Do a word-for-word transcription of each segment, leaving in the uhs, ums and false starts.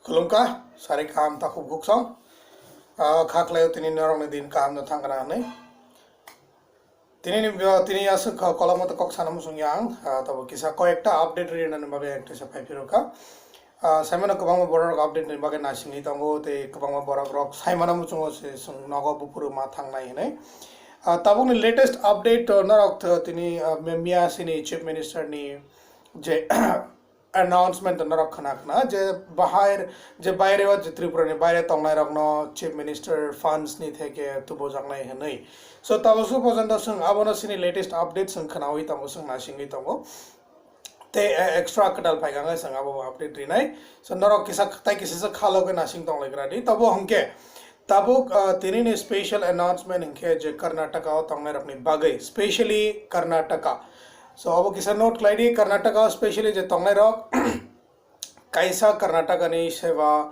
Khulumkha, sari kaham takhuk bukhuk song. Ah, kha khlaio tini norokni din kaham no thangkha na hinwi. Tini ni, ah, tini aswk kha kolokma to kok sana muchung yang, ah, tabo kisa koyekta update rinani bagwi ang tisa phai phiro kha. Ah, saimano kwbangma borok rok update ni bagwi nasingwi tongo, tei kwbangma borok rok saimano muchungo se chwng nogo buphuru ma thangnai hinwi. Ah, tabukni latest update, ah, norok th-, tini, ah, mi-, miya sini Chief Minister ni je announcement norok khna khna je bahai je baire o je Tripura ni baire tongnai rokno Chief Minister funds ni theke tubujaknai hinwi. So tabuk su porjonto chwng abono sini latest update chwng khnawi tongo, chwng nasingwi tongo. Tei, eh, extra kwtal phaikha wngkha chwng abo update rinai. So norok kisa tai kisa se khalogwi nasing tonglaikra di. Tabo hwnkhe tabuk, ah, tini ni special announcement hwnkhe je Karnataka o tongnai rokni bagwi, specially Karnataka. So abo kisa note khlai di, Karnataka o specially je tongnai rok, kaisa Karnataka ni seva,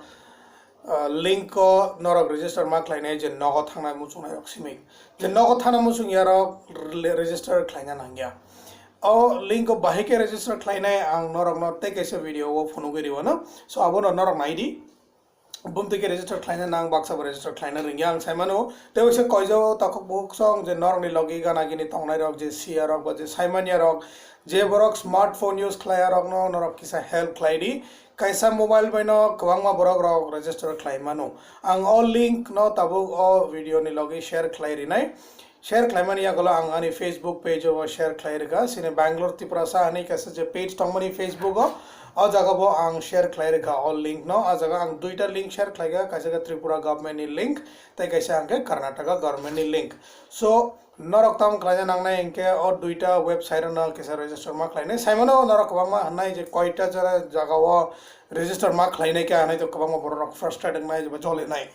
ah, link o norok register ma khlainai je nogo thangnai muchungnai rok simi. Je nogo thana muchung yarok re-, register khlaina nangya. O link o bahai khe register khlainai ang norokno tei kaisa video o phunugwi riono. So abono norok nai di. Bumtwi khe register khlaina nang, baksa bo register khlaina ringya ang saimano. Tei waisa koijo takhuk bukhuk song je norokni logi gana gini tongnai rok, je siya rok ba je saimanya rok, je borok smartphone use khlaiya rokno norok kisa help khlai di. Kaisa mobile bai no kwbangma borok rok register khlai mano. Ang o link no tabuk o video ni logi share khlai rinai. Share khlaimani yagulo ang ani Facebook page o share khlai rwkha. Sini Bangalore Tiprasa hinwi kaisa je page tongmani Facebook o, o jaga bo ang share khlai rwkha o link no. O jaga ang duita link share khlaikha, kaisa khe Tripura government ni link, tei kaisa hwnkhe Karnataka government ni link. So norok tamo khlaina nangnai hinkhe o duita website no kisa register ma khlainai. Saimano norok kwbangma hwnai je koita jora jaga o register ma khlainai khe hinwi to kwbangma borok rok frustrated wngnai ba jolinai.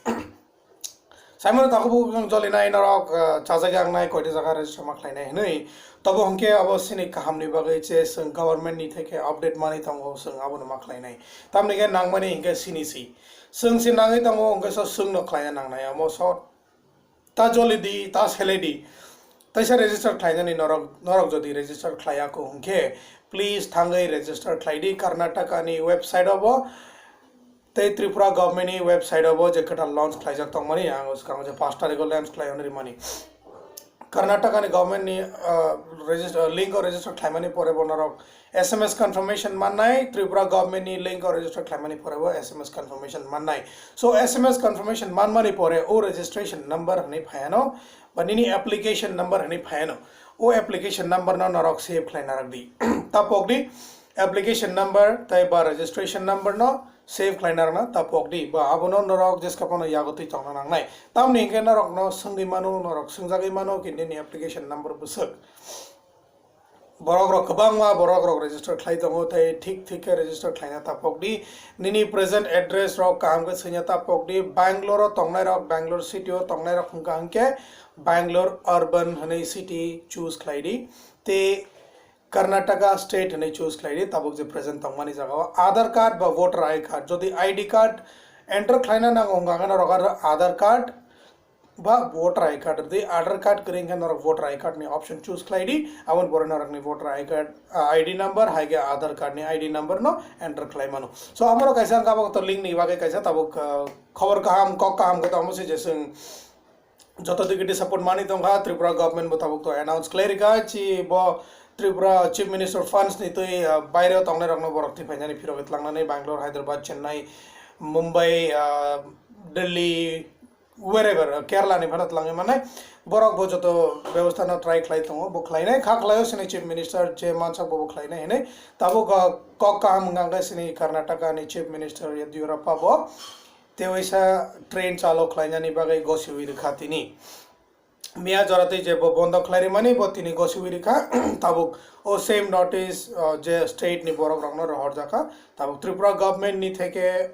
Saimano takhuk bukhuk wng jolinai norok, ah, chajak yaknai koita jaga register ma khlainai hinwi. Tobo hwnkhe abo sini kahamni bagwi je chwng government ni theke update manwi tongo, chwng abono ma khlainai. Tamni khe nangmani hinkhe sini si. Chwng si nangwi tongo, hwnkhe so chwngno khlaina nangnai. Amo so ta joli di, ta sele di. Taisa register khlainani norok, norok jodi register khlaiya kho hwnkhe, please thangwi register khlai di Karnataka ni website o bo. Tei Tripura government ni website o bo je kwtal launch khlaijak tongmani, ang swkang je pash tarikh o launch khlai hwnwi rimani. Karnataka ni government ni, ah, register, link o register khlaimani pore bo norok S M S confirmation mannai, Tripura government ni link o register khlaimani pore bo S M S confirmation mannai. So S M S confirmation manmani pore o registration number hwnwi phaiano, ba nini application number hwnwi phaiano. O application number no norok save khlai narak di. Tapok di application number tei ba registration number no save khlai narwkna tapok di, ba abono norok jeska phano yago twi tongna nangnai. Tamni hinkhe norokno swngwi mano, norok swngjagwi mano, khe nini application number bwswk. Borok rok kwbangma borok rok register khlai tongo, tei thik thik khe register khlaina tapok di. Nini present address rok kaham khe swina tapok di. Bangalore o tongnai rok, Bangalore city o tongnai rok hwnkha hinkhe Bangalore urban hwnwi city choose khlai di. Tei Karnataka state hwnwi choose khlai di, tabuk je present tongmani jaga o Aadhaar card ba voter I card, jodi I D card enter khlaina nango hwnkha khe norok aro Aadhaar card ba voter I card rwdi, Aadhaar card kwrwi hwnkhe norok voter I card ni option choose khlai di, aboni pore norokni voter I card, ah, I D number hai khe Aadhaar card ni I D number no enter khlai mano. So amoro kaisa hwnkha abo to link ni bagwi kaisa tabuk, ah, khobor kaham, kok kaham khe tamo se je chwng joto digi di support mani tongkha, Tripura government bo tabuk to announce khlai rikha, chi bo Tripura Chief Minister funds ni twi, ah, baire o tongnai rokno borok thwi phainani phirogwi tlangnani Bangalore, Hyderabad, Chennai, Mumbai, ah, Delhi, wherever, ah, Kerala ni phano tlangwi mannai. Borok bo joto bebostha no try khlai tongo, bo khlainai kha khlaio sini Chief Minister je mansak bo bo khlainai hinwi. Tabuk, ah, kok kaham wngkha khe sini Karnataka ni Chief Minister Yediyurappa bo. Tei waisa train chalo khlainani bagwi gosiwi rwkha tini. Miya jora tei je bo bondo khlai rimani bo tini gosiwi rwkha. Tabuk o same notice, uh, je state ni borok rokno rohorjakha. Tabuk Tripura government ni theke,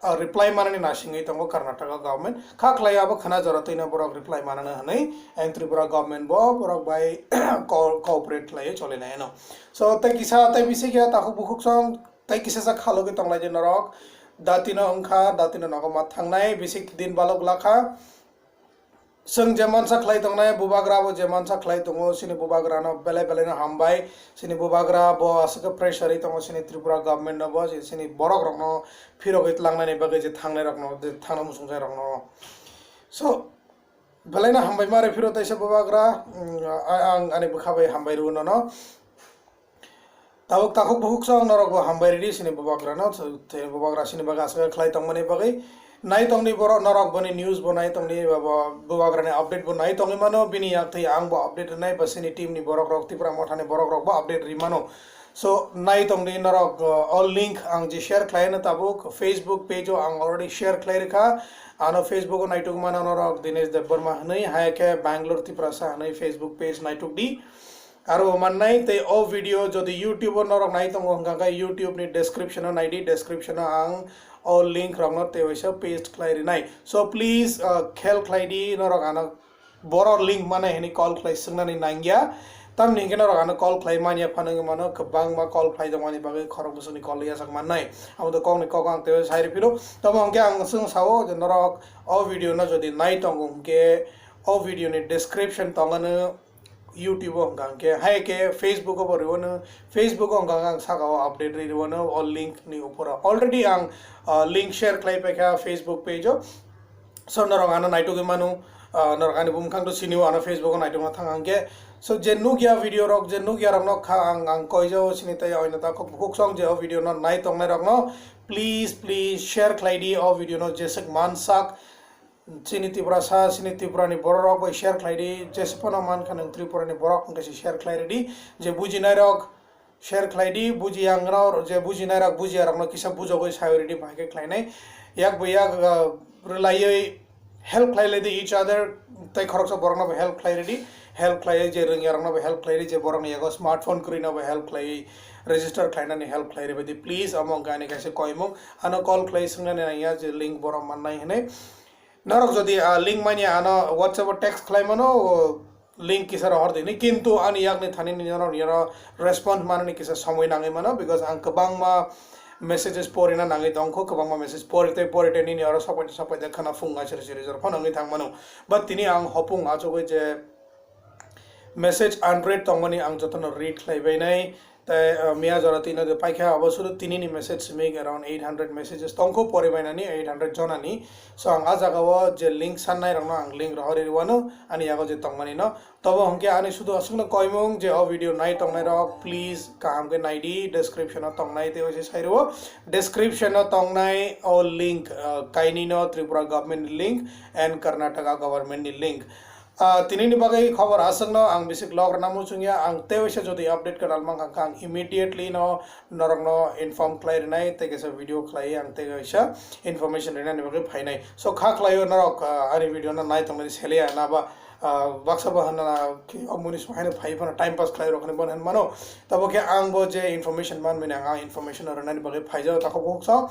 uh, reply manani nasingwi tongo Karnataka government. Kha khlai abo khwna jora twino borok reply manana hwnwi. And Tripura government bo borok bai co-, cooperate khlaiwi cholinai ano. So tei kisa tei bisi khe takhuk bukhuk song tei kisa sa khalogwi tonglai di norok. Datino wngkha, datino nogo ma thangnai, bisi din balok lakha. Chwng je mansa khlai tongnai, bubagra bo je mansa khlai tongo, chini bubagra no belai belai no hambai. Chini bubagra bo aswk pressure ri tongo chini Tripura government no, bo je chini borok rok no phirogwi tlangnani bagwi je thangnai rok no, je thangna muchungjai rok no. So, belai no hambai mare phiro taisa bubagra, mm, a-, ang ani bwkha bai hambai rw nono. Tabuk takhuk bukhuk song norok bo hambai ridi sini bubagra no, sini bubagra sini bagwi aswk khlai tongmani bagwi. Nai tongni borok norok boni news bo nai tongni, bo, bo, bubagra ni update bo nai tongwi mano, bini yak twi ang bo update rwnai ba sini team ni borok rok, Tipra Motha ni borok rok bo update ri mano. So, nai tongni norok, uh, all link ang je share khlai no tabuk Facebook page o ang already share khlai rikha. Ano Facebook o naituk mano norok Dinesh Debbarma hwnwi, hai khe Bangalore Tiprasa hwnwi Facebook page naituk di. Aro mannai tei o video jodi YouTube o norok nai tongo hwnkha khe YouTube ni description o nai di, description o ang o link rok no tei waisa paste khlai rinai. So please, uh, khel khlai di, norok ano boro link mane hini call khlai swngnani nangya. Tamni hwnkhe norok ano call khlai manya phano wngwi mano, kwbangma call khlai tongmani bagwi khorok bwswkni call yachak mannai. Abo to kokni kok ang tei sai rw philo. Tamo hwnkhe ang chwng sao je norok o video no jodi nai tongo hwnkhe o video ni description tongano YouTube o hwnkha hwnkhe, hai khe Facebook o bo rwino, Facebook o hwnkha hwnkhe ang saka o update ri rwino o link ni upor o. Already ang, ah, link share khlai paikha Facebook page o. So norok ano naitugwi mano, ah, norok ani bumkhang to sinio ano Facebook o naitugna thang hwnkhe. So je nukya video rok, je nukya rok no kha ang, ang koijao sini tei oino ta kok bukhuk song je o video no nai tongnai rok no please, please share khlai di o video no jeswk mansak. Chini Tiprasa, chini Tripura ni borok rok bai share khlai di, jese phano man kha nwng Tripura ni borok hwnkhe se share khlai ridi, je bujinai rok share khlai di, buji yang rok, je bujinai rok bujiya rok no kisa bujogwi sai ridi, bai khe khlai nai. Yak bai yak, uh, rwlaiwi help khlai lai di each other, tei khoroksa borok no bo help khlai ridi, help khlai je rwngya rok no bo help khlai di, je borok ni yago smartphone kwrwi no bo help khlai, register khlai nani help khlai ridi, please, omo hwnkhe ani kaisa koimung, ano call khlai swngnani nangya je link borok mannai hwnwi. Norok jodi, ah, link manya ano WhatsApp o text khlai mano, o link kisa rohor dini, kintu ani yakni thani ni norok yano response manani kisa somoi nangwi mano, because ang kwbangma messages porina nangwi tongkho, kwbangma message pori tei pori tei nini oro sopai sopai de khana phung aisiri siri jor phano wngwi thang mano. But tini ang hopung achugwi je message unread tongmani ang jotono read khlai bainai. Tei, uh, miya jora tino de paikha, abo sudu tini ni message simi around eight hundred messages tongkho pori bainani, eight hundred jonani. So ang a jaga o je link sannai rokno ang link rohori rwano ani yago je tongmani no. Tobo hwnkhe ani sudu aswkno koimung je o video nai tongnai rok, please kaham khe nai di, description o tongnai tei waisa sai rwo. Description o tongnai o link, uh, kainwi no Tripura government ni link and Karnataka government ni link. Ah, tinini bagwi khobor aswkno ang bisi log rwna muchungya, ang tei waisa jodi update kwtal mankha khe ang immediately no norokno inform khlai rwnai, tei kaisa video khlai ang tei kaisa information rwnani bagwi phainai. So kha khlaio norok, ah, ani video no nai tongnai seleya na ba, ah, baksa ba hwnna ki omoni so haino phai phano time pass khlai rok hinwi bono hinmano. Tabo khe ang bo je information manmani ang, ang information rwnani bagwi phaijao takhuk kuksa.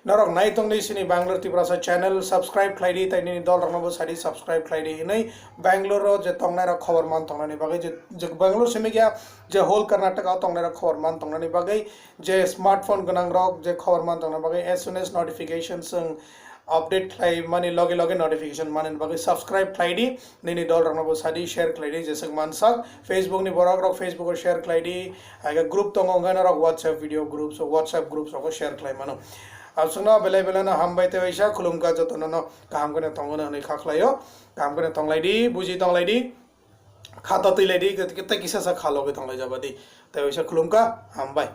Norok nai tongdi sini Bangalore Tiprasa channel subscribe khlai di, tei nini dol rokno bo sadi subscribe khlai di hinwi Bangalore o je tongnai rok khobor man tongnani bagwi je, je Bangalore simi kya je whole Karnataka o tongnai rok khobor man tongnani bagwi je smartphone gwnang rok je khobor man tongna bagwi as soon as notification chwng update khlai mani loge loge notification manani bagwi subscribe khlai di. Nini dol rokno bo sadi share khlai di, jeswk mansak Facebook ni borok rok Facebook o share khlai di, hai khe group tongo hwnkhe norok WhatsApp video groups o, WhatsApp groups rogo share khlai mano. Aswkno belai belai no hambai tei waisa khulumkha jotono no kaham kheno tongo hwnwi kha khlaio, kaham kheno tonglai di, buji tonglai di, kha to twi lai di, tei kisa sa kha logwi tonglai jaba di, tei waisa khulumkha hambai.